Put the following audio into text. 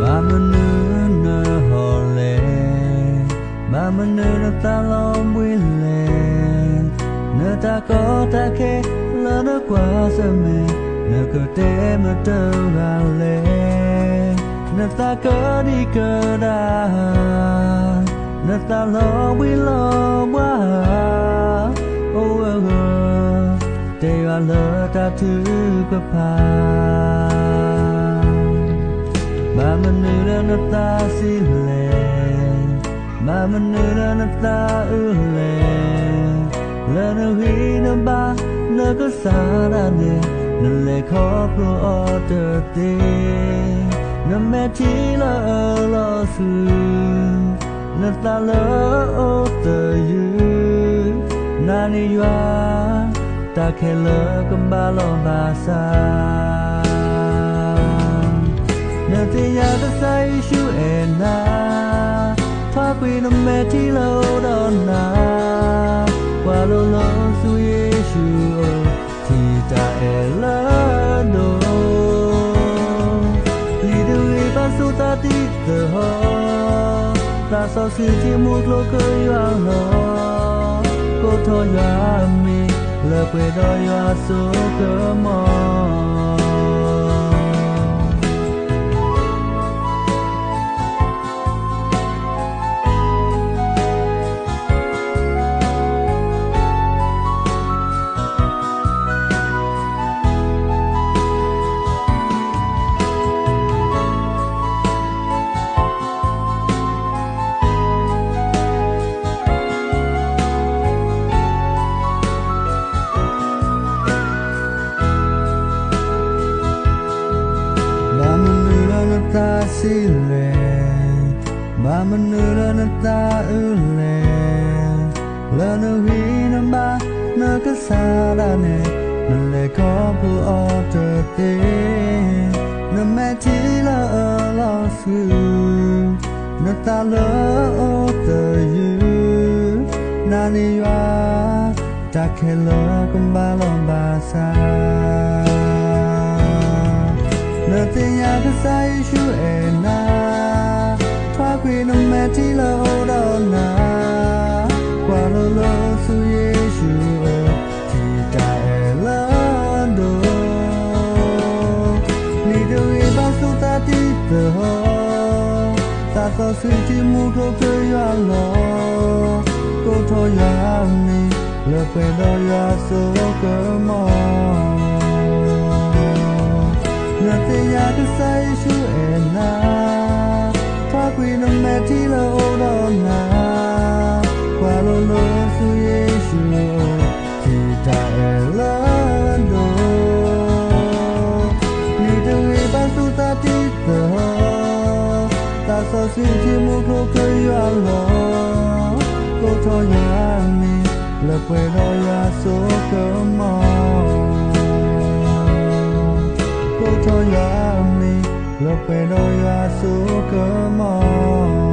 ဘၣ်မနုၤနဟီၣ်လဲၣ်, ဘၣ်မနုၤနသးလီၤဘှံးလဲၣ်, နတၢ်ကီတၢ်ခဲလၢနကွၢ်ဆၢၣ်မဲာ်, နကတဲမတၤတဂၤလဲၣ်, နသးကဒံကဒါ, နသးလီၤဘှံးလီၤဘှါ, အိၣ်ဝဲဂၢၢ် တဲယွၤလၢတၢ်ထုကဖၣ်. ဘၣ်မနုၤလၢနသးဆံးလဲၣ်, ဘၣ်မနုၤလၢနသးအုးလဲၣ်, လၢနဂံၢ်နဘါ နကစၢ်ဒၣ်နဲ, နလဲၤခီဖျိအီၤတသ့, နမဲာ်ထံလၢအလီၤဆူ နသးလၢအအိၣ်သယုၢ်, နာ်န့ၢ်ယွၤ တၢ်ခဲလၢာ်ကဘၣ်လီၤဘၣ်ဆၣ်. နသ့ၣ်ညါကစၢ်ယ့ၣ်ၡူးအဲၣ်နၤ, ထွါကွံာ်နမဲာ်ထံလၢအအိၣ်ဒီးနၤ, ကွၢ်လိလီၤဆူယ့ၣ်ၡူးအအိၣ် ထံၣ်တၢ်အဲၣ်လၢအဒိၣ်, ပျံၤတဂ့ၤဘၣ်ဆူသးတံၢ်သဟီၣ်, သးစီဆှံထံမူကျိၤကယွၤလီၤ, ကိးထီၣ်ယွၤအမံၤ လၢပှဲၤဒီးယွၤအစိကမီၤ. ဘၣ်မနုၤလၢနသးဆံးလဲၣ်, ဘၣ်မနုၤလၢနသးအုးလဲၣ်, လၢနဂံၢ်နဘါ နကစၢ်ဒၣ်နဲ, နလဲၤခီဖျိအီၤတသ့, နမဲာ်ထံလၢအလီၤဆူ နသးလၢအအိၣ်သယုၢ်, နာ်န့ၢ်ယွၤ တၢ်ခဲလၢာ်ကဘၣ်လီၤဘၣ်ဆၣ်. နသ့ၣ်ညါကစၢ်ယ့ၣ်ၡူးအဲၣ်နၤ, ထွါကွံာ်နမဲာ်ထံလၢအအိၣ်ဒီးနၤ, ကွၢ်လိလီၤဆူယ့ၣ်ၡူးအအိၣ် ထံၣ်တၢ်အဲၣ်လၢအဒိၣ်, ပျံၤတဂ့ၤဘၣ်ဆူသးတံၢ်သဟီၣ်, သးစီဆှံထံမူကျိၤကယွၤလီၤ, ကိးထီၣ်ယွၤအမံၤ လၢပှဲၤဒီးယွၤအစိကမီၤ. နသ့ၣ်ညါကစၢ်ယ့ၣ်ၡူးအဲၣ်နၤ, ထွါကွံာ်နမဲာ်ထံလၢအအိၣ်ဒီးနၤ, ကွၢ်လိလီၤဆူယ့ၣ်ၡူးအအိၣ် ထံၣ်တၢ်အဲၣ်လၢအဒိၣ်, ပျံၤတဂ့ၤဘၣ်ဆူသးတံၢ်သဟီၣ်, သးစီဆှံထံမူကျိၤကယွၤလီၤ, ကိးထီၣ်ယွၤအမံၤ လၢပှဲၤဒီးယွၤအစိကမီၤ, ကိးထီၣ်ယွၤအမံၤ လၢပှဲၤဒီးယွၤအစိကမီၤ.